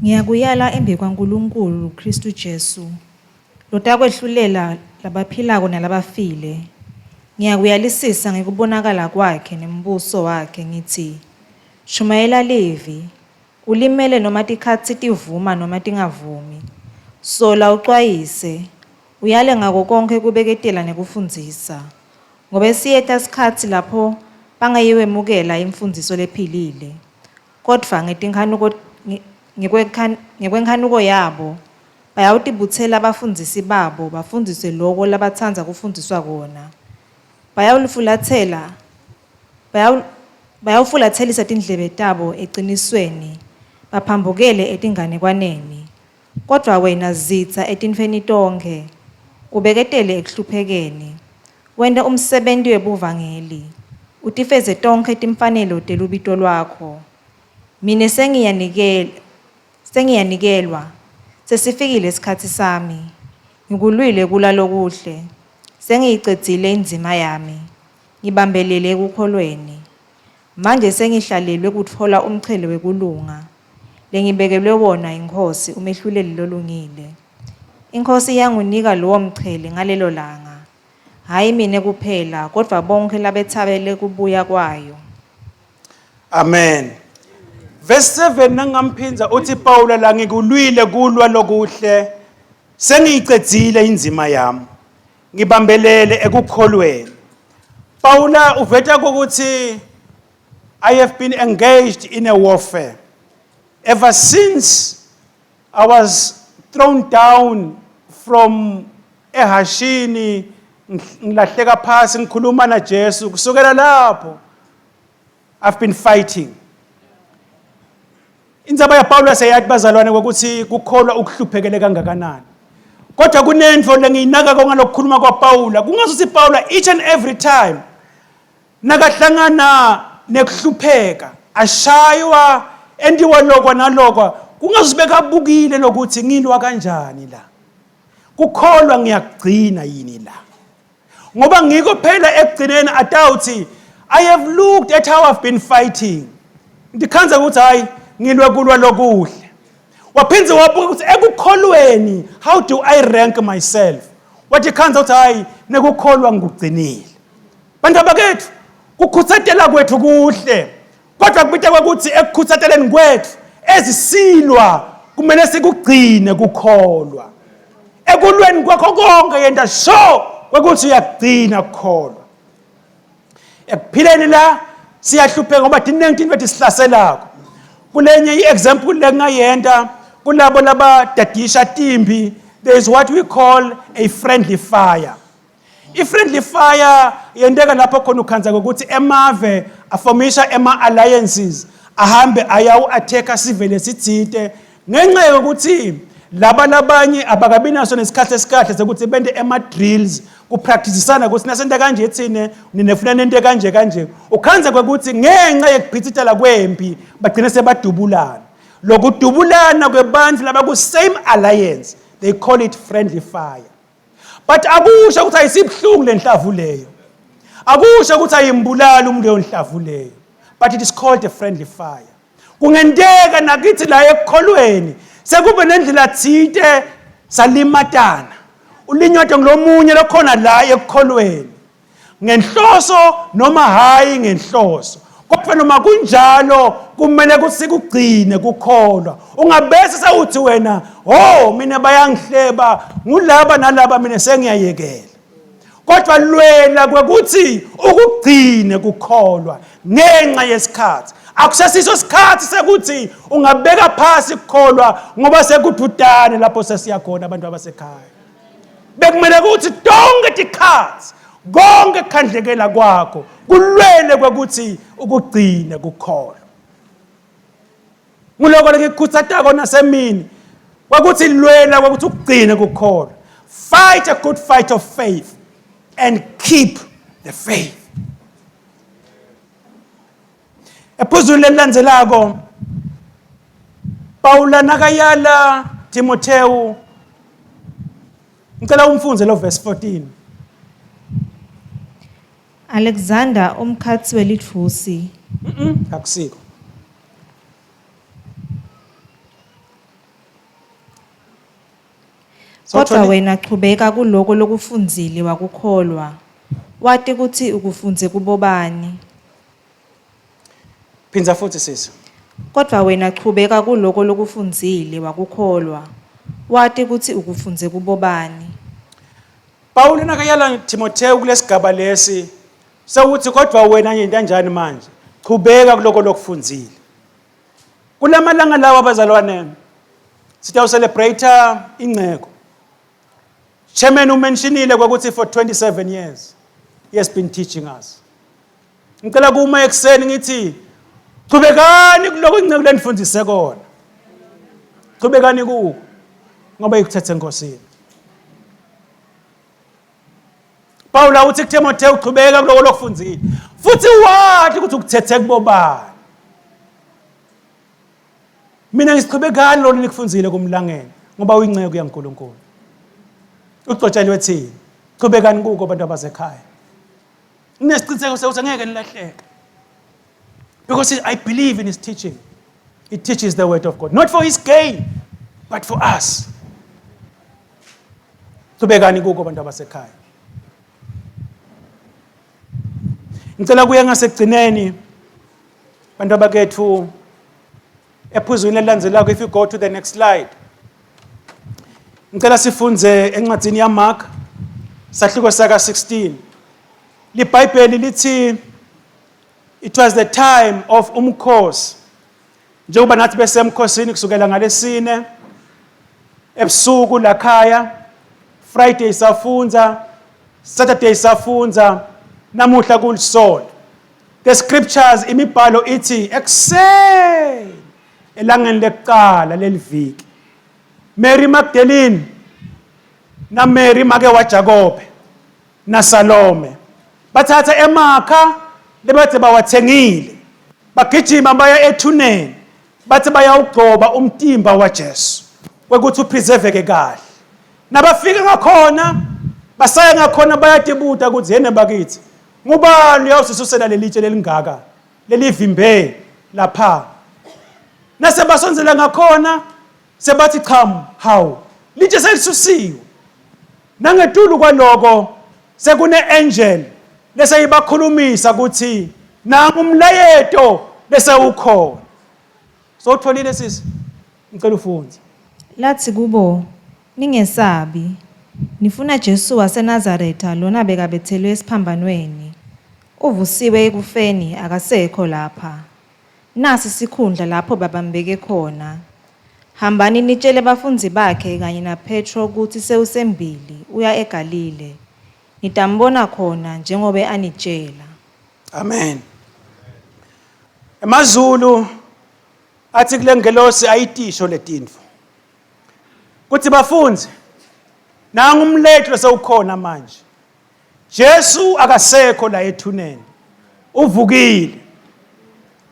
Ngiyakuyala embi kwaNkulunkulu Kristu Jesu lotakwehlulela labaphilako nalabafile. Ngiyakuyalisisa ngekubonakala kwakhe nembuso wakhe ngithi, shumayela livi, ulimele noma tikhatsi tivuma noma tingavumi. Sola, ucwayise, uyale ngako konke kubeketela nekufundzisa. Ngobe siyeta sikhatsi lapho bangayiwemukela imfundziso lephilile, kodvwa ngetinkhanuko ngekwenkhanuko yabo bayawutibutsela bafundzisi babo bafundzise loko labatsandza kufundziswa kona. Bayawulifulatsela bayawufulatselisa tindlebe tabo ecinisweni baphambukele etinganekwaneni. Kodvwa wena zitsa etintfweni tonkhe, ubeketele ekuhluphekeni, wente umsebenti webuvangeli, utifeze tonkhe timfanelo telubito lwakho. Mine sengiyanikelwa, sesifikile isikhatsi sami. Ngikulwile kulwa lokuhle, sengiyicedzile indzima yami, ngibambelele ekukholweni. Manje sengihlalelwe kutfola umchele wekulunga lengibekelwe wona iNkhosi, umehluleli lolungile. INkhosi iyangunika lowo mchele ngalelo langa, hhayi mine kuphela, kodvwa bonke labetsabele kubuya kwayo. Amen. Verse 7 nangamphinza uthi Paula la, "Ngikulwile kulwa lokuhle, sengiyicedzile indzima yami, ngibambelele ekukholweni." Paula uveta ukuthi I have been engaged in a warfare ever since I was thrown down from ehashini, ngilahleka phasi, ngikhuluma na Jesu. Kusukela lapho I've been fighting. Indzaba yaPawula seyathi, bazalwane, ukuthi kukholwa ukuhluphekele kangakanani. Kodwa kunento lengiyinakako ngalokukhuluma kwaPawula, kungasuthi Pawula each and every time nakahlangana nekuhlupheka ashaywa entiwa lokwa nalokwa, kungazuthi bekabukile lokuthi ngilwa kanjani la, kukholwa ngiyakugcina yini la, ngoba ngiko phela ekugcineni atawuthi, "I have looked at how I've been fighting, ndikhanza ukuthi hayi, ngilwe kulwa lokuhle." Waphindze wabuka ukuthi ekukholweni, how do I rank myself? Wathi khanza ukuthi hayi, nekukholwa ngikugcinile. Bantu abakethu, kukhuthatela kwethu kuhle, kodwa kubita kwekuthi ekukhuthateleni kwethu ezisilwa kumele sikugcine kukholwa. Ekulweni kwakho konke, yenta sure kwekuthi uyakugcina kukholwa. Ekuphileni la siyahlupheka ngoba tiningi into etisihlaselako. Kulenye i-example lengingayenta kulabo labadadisha timbi, there is what we call a friendly fire. I-friendly fire yenteka lapho khona ukhanza ukuthi emave afomisha ema-alliances, ahambe ayawu-attack-a sive lesitsite, ngenxa yokuthi laba labanye abakabi naso nesikhathi esikahle sekuthi bente ema-drills, kupracticisana ukuthi nasenta kanje thine, ninefuna nente kanje kanje. Ukhanza kwekuthi ngenxa yekuphithitela kwempi bagcine sebadubulana. Lokudubulana kwebantfu labaku-same alliance, they call it friendly fire. But akusho ukuthi ayisibuhlungu le nhlavu leyo, akusho ukuthi ayimbulali umuntu leyo nhlavu leyo, but it is called a friendly fire. Kungenteka nakithi la ekukholweni sekube nendlela thite salimatana, ulinywadwe ngulomunye lokhona la ekukholweni, ngenhloso noma hayi ngenhloso, kodwa noma kunjalo kumele ukuthi sikugcine kukholwa. Ungabese sewuthi wena, "Oh, mina bayangihleba ngulaba nalaba, mina sengiyayekela." Kodwa lwela kwekuthi ukugcine kukholwa ngenxa yesikhathi. Akusesiso sikhathi sekuthi ungabeka phasi kukholwa, ngoba sekududane lapho sesiya khona. Abantu abasekhaya, bekumele ukuthi tonke tikhathi, konke kukhandlekela kwakho, kulwele kwekuthi ukugcine kukholwa. Nguloko lengikukhutsatako nasemini, kwakuthi lwela kwakuthi ukugcine kukholwa. Fight a good fight of faith and keep the faith. Ephuzwini lelilandzelako, Pawula nakayala Timotheo, ngicela umfunze lo verse 14. Alexander umkhatsi welitfusi. Akusiko. Kodwa wena chubeka kuloko lokufundzile wakukholwa, wati kutsi ukufundze kubobani. Phinza futhi, sisi. Kodwa wena chubeka kuloko lokufundzile wakukholwa, wati kutsi ukufundze kubobani. Pawulo nakayala Timotheo kulesigaba lesi, sewuthi kodwa wena yenta kanjani manje? Chubeka kuloko lokufundzile. Kulamalanga lawa, abazalwane, sitawu-celebrate inceko. Chairman umentionile kwakuthi for 27 years he has been teaching us. Ngicela kuma ekuseni ngithi chubekani kuloko inceko lenifundise kona. Chubekani kuko ngoba ikuthethe enkosini. Pawula uthi kuTimotheo, chubeka kuloko lokufundzile futhi wathi ukuthi ukuthethe kubobani. Mina ngisichubekani lolu nikufundzile kumlangeni, ngoba uyinceko yaNkulunkulu. Ugcotshelwe thina. Chubekani kuko, abantu abasekhaya. Nginesiqiniseko sokuthi angeke nilahleke. Because I believe in his teaching. He teaches the word of God, not for his gain, but for us. Chubekani kuko, abantu abasekhaya. Ngicela kuye ngasekugcineni, bantu abakethu, ephuzwini elilandzelako. If you go to the next slide, ngicela sifunze encwadini yaMark, sahluko saka 16. LiBhayibheli lithi it was the time of umkhosi, njengoba nathi besemkhosini kusukela ngalesine ebusuku lakhaya. Friday safunza, Saturday safunza, namuhla kulisonto. The scriptures, imibhalo ithi ekuseni elangeni lekuqala leliviki, Mary Magdalene naMary make waJakobe naSalome bathatha emakha lebathe bawathengile bagijima baya ethuneni bathi bayawugcoba umtimba waJesu kwekuthi upreserveke kahle. Nabafika ngakhona basaya ngakhona bayatibuta ukuthi yene bakithi ngubani uyawusisusela lelitshe lelingaka lelivimbe lapha. Nase basondzela ngakhona sebathi chamu hawu litshe selisusiwe. Nangetulu kwaloko sekune-angel leseyibakhulumisa ukuthi nangu umlayeto lesewukhona. Sowutholile sisi? Ngicela ufunze. Lathi kubo, Ningesabi. Nifuna Jesu waseNazaretha lona bekabethelwe esiphambanweni. Uvusiwe ekufeni, akasekho lapha. Nasi sikhundla lapho babambeke khona. Hambani nitjele bafundzi bakhe kanye naPhetro kutsi sewusembili uya eGalile. Nitambona khona njengobe anitjela. Amen. Emazulu athi kule ngelosi ayitisho letintfo. Kuthi bafunzi nangu umletho sewukhona manje. Jesu akasekho la ethuneni. Uvukile.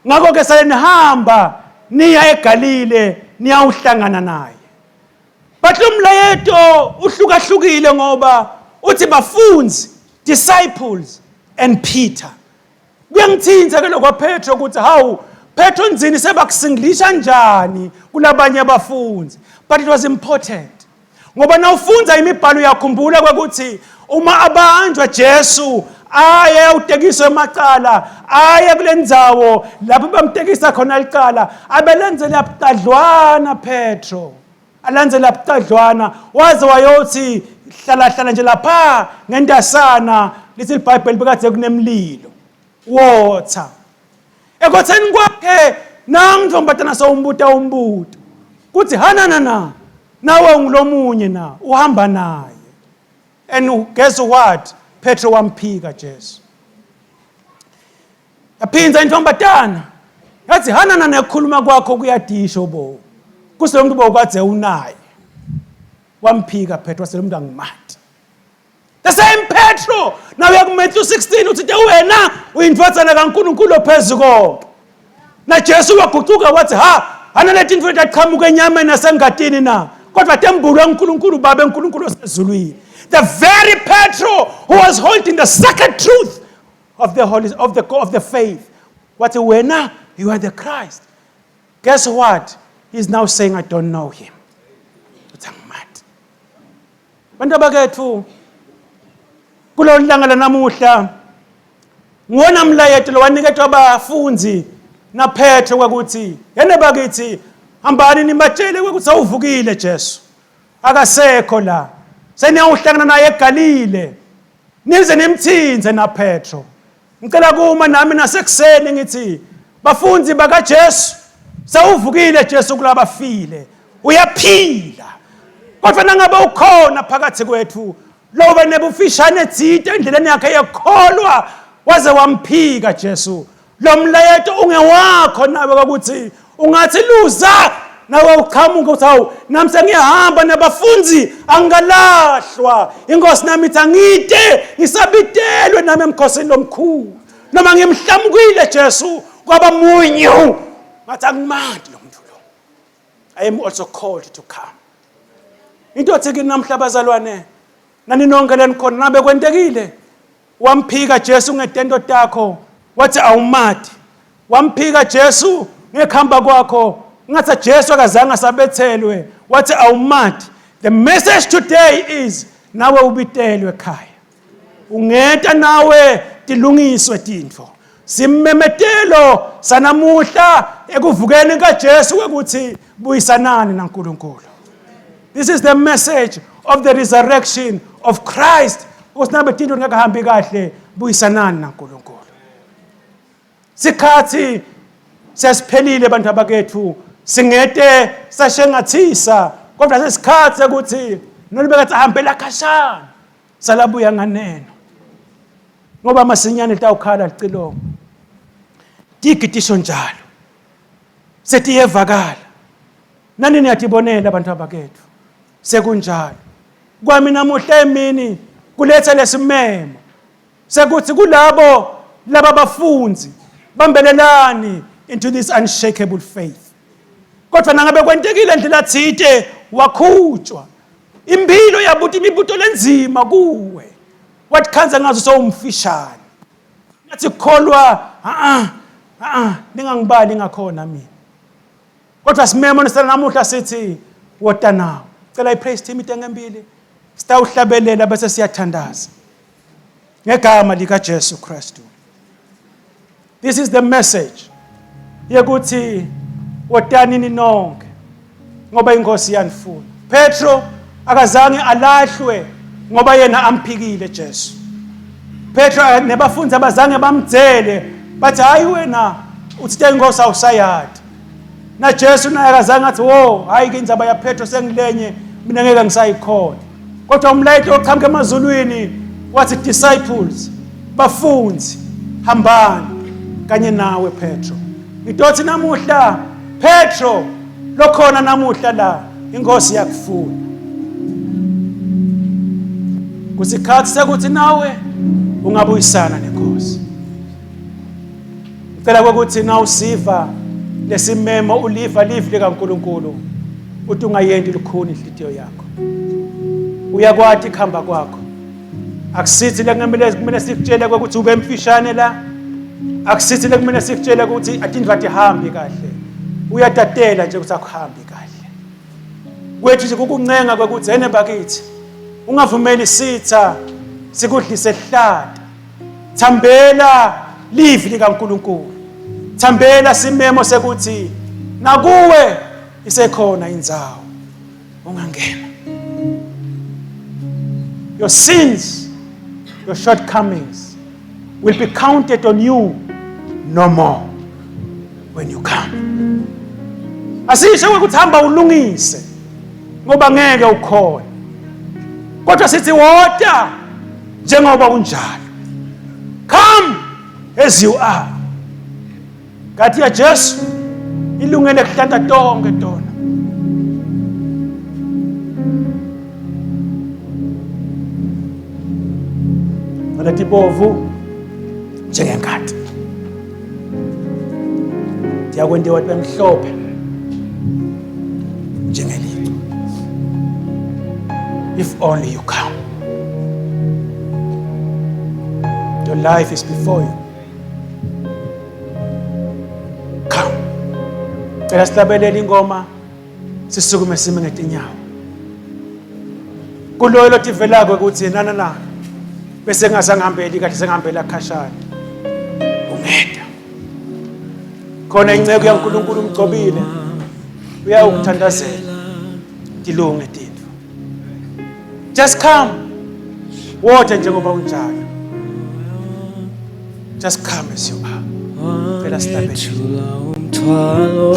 Ngakho ke sale nihamba niya eGalile niyawuhlangana naye. But lo mlayeto uhlukahlukile ngoba uthi bafunzi disciples and Peter. Kuyangithinta ke lokho Petro ukuthi hawu Petro nzini sebakusinglisha njani kulabanye abafundi. But it was important. Ngoba nawufundza imibhalo uyakhumbula ukuthi uma abanjwa Jesu aye utekiswe emacala aye kule ndzawo lapho bamtekisa khona licala abelenzela bucadlwana Petro alandzela bucadlwana waze wayothi hlala hlala nje lapha ngentasana lithi iBhayibheli bekade kunemlilo water ekotheni kwakhe nangu ntombazana sewumbuta umbuto kuthi hanana na nawe ungulomunye na uhamba naye. And guess what? Petro wamphika Jesu. Yaphinza intombazana yathi hanana nekukhuluma kwakho kuyadisho bo. Kuso umuntu bokwadze unaye. Wamphika Petro wase umuntu angimati. The same Petro now uya kuMatthew 16 uthi te wena uyindvodzana kaNkulunkulu ophezu konke. NaJesu wagucuka wathi ha analethi intfo letaqhamuka enyameni nasengatini na kodwa tembulwe uNkulunkulu Baba uNkulunkulu osezulwini. The very Petro who was holding the sacred truth of the holy of the faith wathi wena you are the Christ. Guess what? He's now saying I don't know him. Uthi angimati. Bantu abakethu kulolu langa lanamuhla nguwona mlayeto lowaniketwa abafundi naPetro kwakuthi yena bakithi hambani nibatshele ukuthi awuvukile Jesu akasekho la seniyawuhlangana naye eGalile nize nimthinze naPetro. Ngicela kuma nami nasekuseni ngithi bafundi bakaJesu sewuvukile Jesu kulabafile uyaphila kodwa nangabe ukhona phakathi kwethu lobe nebufishane tsite endleleni yakhe yekholwa waze wamphika Jesu. Lo mlayeto ungewakho nawe ukuthi ungathi luza nawe uqhamuke uthi hawu nami sengiyahamba nabafundi angikalahlwa inkosi nami ithi angide ngisabitelwe nami emkhosini lomkhulu noma ngimhlamukile Jesu kwaba munyu ngathi angimandi lo muntu lo. I am also called to come. Into ethi kini namhla bazalwane nani nonke lenikhona nabe kwentekile wamphika Jesu ngetento takho wathi awumati. Wamphika Jesu ngekuhamba kwakho ngathi Jesu akazange asabethelwe wathi awumati. The message today is nawe ubitelwe ekhaya. Ungeta nawe tilungiswe tintfo. Simmemetelo sanamuhla ekuvukeni kaJesu ukuthi buyisanani naNkulunkulu. This is the message of the resurrection of Christ. Ukuthi nabe tinto ngakahambi kahle buyisanani naNkulunkulu. Sikhathi sesiphelile bantu abakethu singete sashengathisa kodwa sesikhathi ukuthi nolibeka sahambela khashana salabuya nganeno ngoba masinyane litawukhala licilongo tigitisho njalo setiyevakala nani niyatibonela abantu abakethu sekunjalo. Kwami namuhla emini kuletha lesimemo sekuthi kulabo laba bafunzi bambelelani into this unshakable faith. Kodwa nangabe kwentekile ndlela thite wakhutshwa impilo yabuta imibuto lenzima kuwe, watikhandza ngazo sowumfishane, ngathi kukholwa a a ningangibali ngakhona mina. Kodwa simemo nesala namuhla sithi wota nawo. Cela i-praise team ite ngembili, sitawuhlabelela bese siyathandaza ngegama lika Jesu Kristu. This is the message yekuthi wotani ninonke ngoba inkosi iyanifuna. Petro akazange alahlwe ngoba yena amphikile Jesu. Petro nebafundi abazange bamdzele bathi hayi wena uthi inkosi awusayadi. Na Jesu naye akazange athi wo hayi ke indzaba ya Petro sengilenye mina ngeke ngisayikhona. Kodwa umlayito oqhamuka emazulwini wathi disciples, bafunzi, hambani kanye nawe Petro. Ngitothi namuhla Petro lokhona namuhla la inkosi yakufuna. Kusikhathi sekuthi nawe ungabuyisana nenkosi. Ngicela ukuthi nawusiva lesimemo uliva livi likaNkuluNkulu uthi ungayendi lukhuni inhlitiyo yakho. Uyakwati kuhamba kwakho. Akusithi lekumele kumele sikutshele ukuthi ube mfishane la. Akusithi lekumele sikutshele ukuthi atindlu atihambi kahle. Uyatatela nje ukuthi akuhambi kahle. Kwethu nje kukuncenga kwekuthi ene bakithi ungavumeli sitha sikudlise hlata. Thambela livi likaNkuluNkulu. Thambela simemo sekuthi nakuwe isekhona indzawo ungangena. Your sins, your shortcomings will be counted on you no more when you come. Asisho ukuthi hamba ulungise ngoba ngeke ukhona. Kodwa sithi wota njengoba unjalo. Come as you are. Ngathi ya Jesu ilungele kuhlanta tonke tona. Alatibovu njengenkati. Ndiyakwentiwa tibe mhlophe njengelico. If only you come. Your life is before you. Come. Cela sihlabelele ingoma sisukume sime ngetinyawo. Kuloyo lotivelako ukuthi na na na bese ngasangihambeli kahle sengihambela khashana. Ungeda. Khona inceku yaNkulunkulu umgcobile uyawukuthandazela tilunge tintfo. Just come. Wote njengoba unjalo. Just come as you are. Cela sihlabelele. Wangethula umthwalo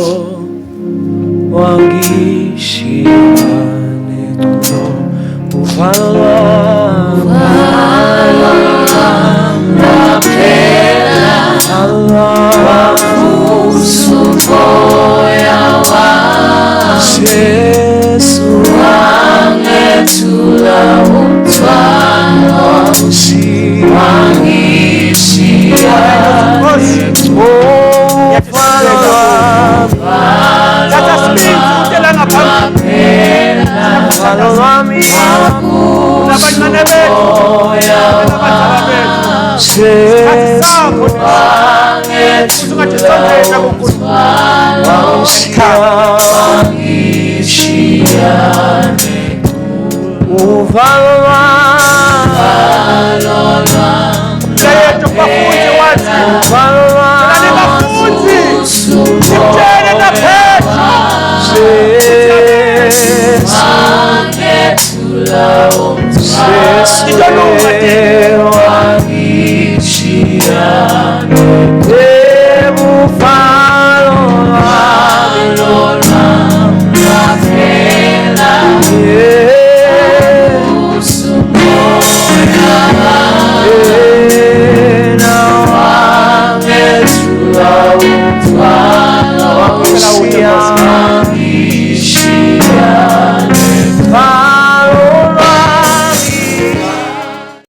wangishiya neculo uvalo lwami Jesu wangethula umthwalo wangishiya uvalo lwami Thatha sibindi ute la ngaphambili. uvalo lwami Labancane bethu. Labadala bethu. Sikhathi Jesu sakho lesi. Uthi ungathi sondela kuNkulunkulu. wangishiya